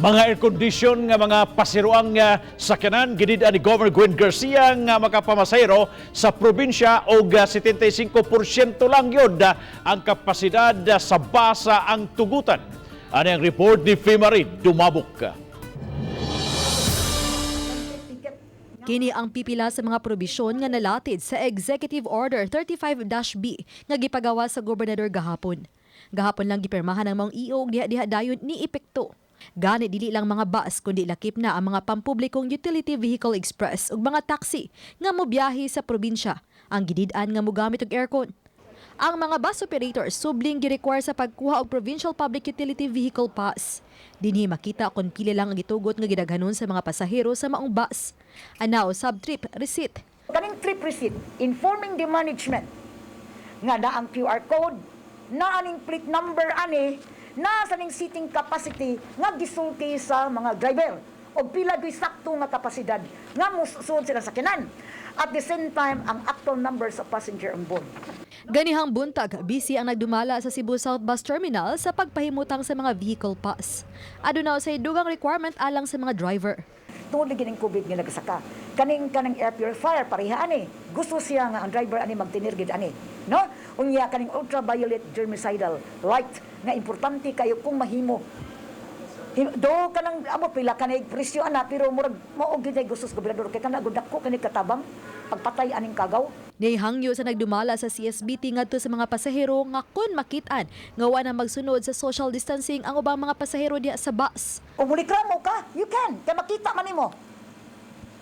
Mga air condition nga mga pasiruang sakyanan gidid-an ni Governor Gwen Garcia nga makapamasahero sa probinsya og 75% lang yun ang kapasidad sa basa ang tugutan. Ano ang report ni Fimari Dumabok. Kini ang pipila sa mga probisyon nga nalatid sa Executive Order 35-B nga gipagawa sa gobernador gahapon. Gahapon lang gipirmahan ang maong EO ug diha-diha dayon ni epekto. Gani dili lang mga bus kundi lakip na ang mga pampublikong utility vehicle express ug mga taxi nga mobiyahe sa probinsya ang gidid-an nga mogamit og aircon. Ang mga bus operators subling gi-require sa pagkuha og Provincial Public Utility Vehicle Pass. Dinhi makita kung pili lang ang gitugot nga gidaghanon sa mga pasahero sa maong bus. Ana usab trip receipt. Kaning trip receipt informing the management nga na ang QR code, na aning plate number ani, na sa ning seating capacity nga gisulti sa mga driver og pila gyud sakto nga kapasidad nga mosulod sila sakyanan. At the same time, ang actual numbers of passenger on board. Ganihang buntag, busy ang nagdumala sa Cebu South Bus Terminal sa pagpahimutang sa mga vehicle pass. Aduna say dugang requirement alang sa mga driver. Tungod lagi ning COVID nga nagasaka. Kaning kanang air purifier pareha ani. Gusto siya nga ang driver ani magtinir gid ani. No? Unya kaning ultraviolet germicidal light nga importante kayo kung mahimo. Do kanang amo pila kanay presyo ana, pero murag mao gid ay gusto sa gobernador kay kana gud dako kani katabang pagpatay aning kagaw. Nihangyo sa nagdumala sa CSBT ngadto sa mga pasahero nga kun makit-an nga wa na magsunod sa social distancing ang ubang mga pasahero diha sa bus. Kung mulikramo ka, you can. Kay makita man nimo.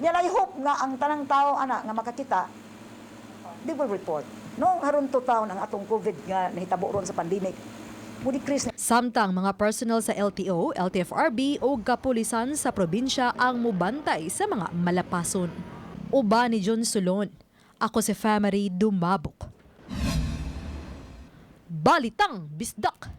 Yan, I hope nga ang tanang tao ana nga makakita, they will report. No, haron to taon ang atong COVID nga nahitabo ron sa pandemic. Mo decrease na. Samtang mga personnel sa LTO, LTFRB o kapulisan sa probinsya ang mubantay sa mga malapason. Uban ni John Solon. Ako si Family Dumabok. Balitang Bisdak.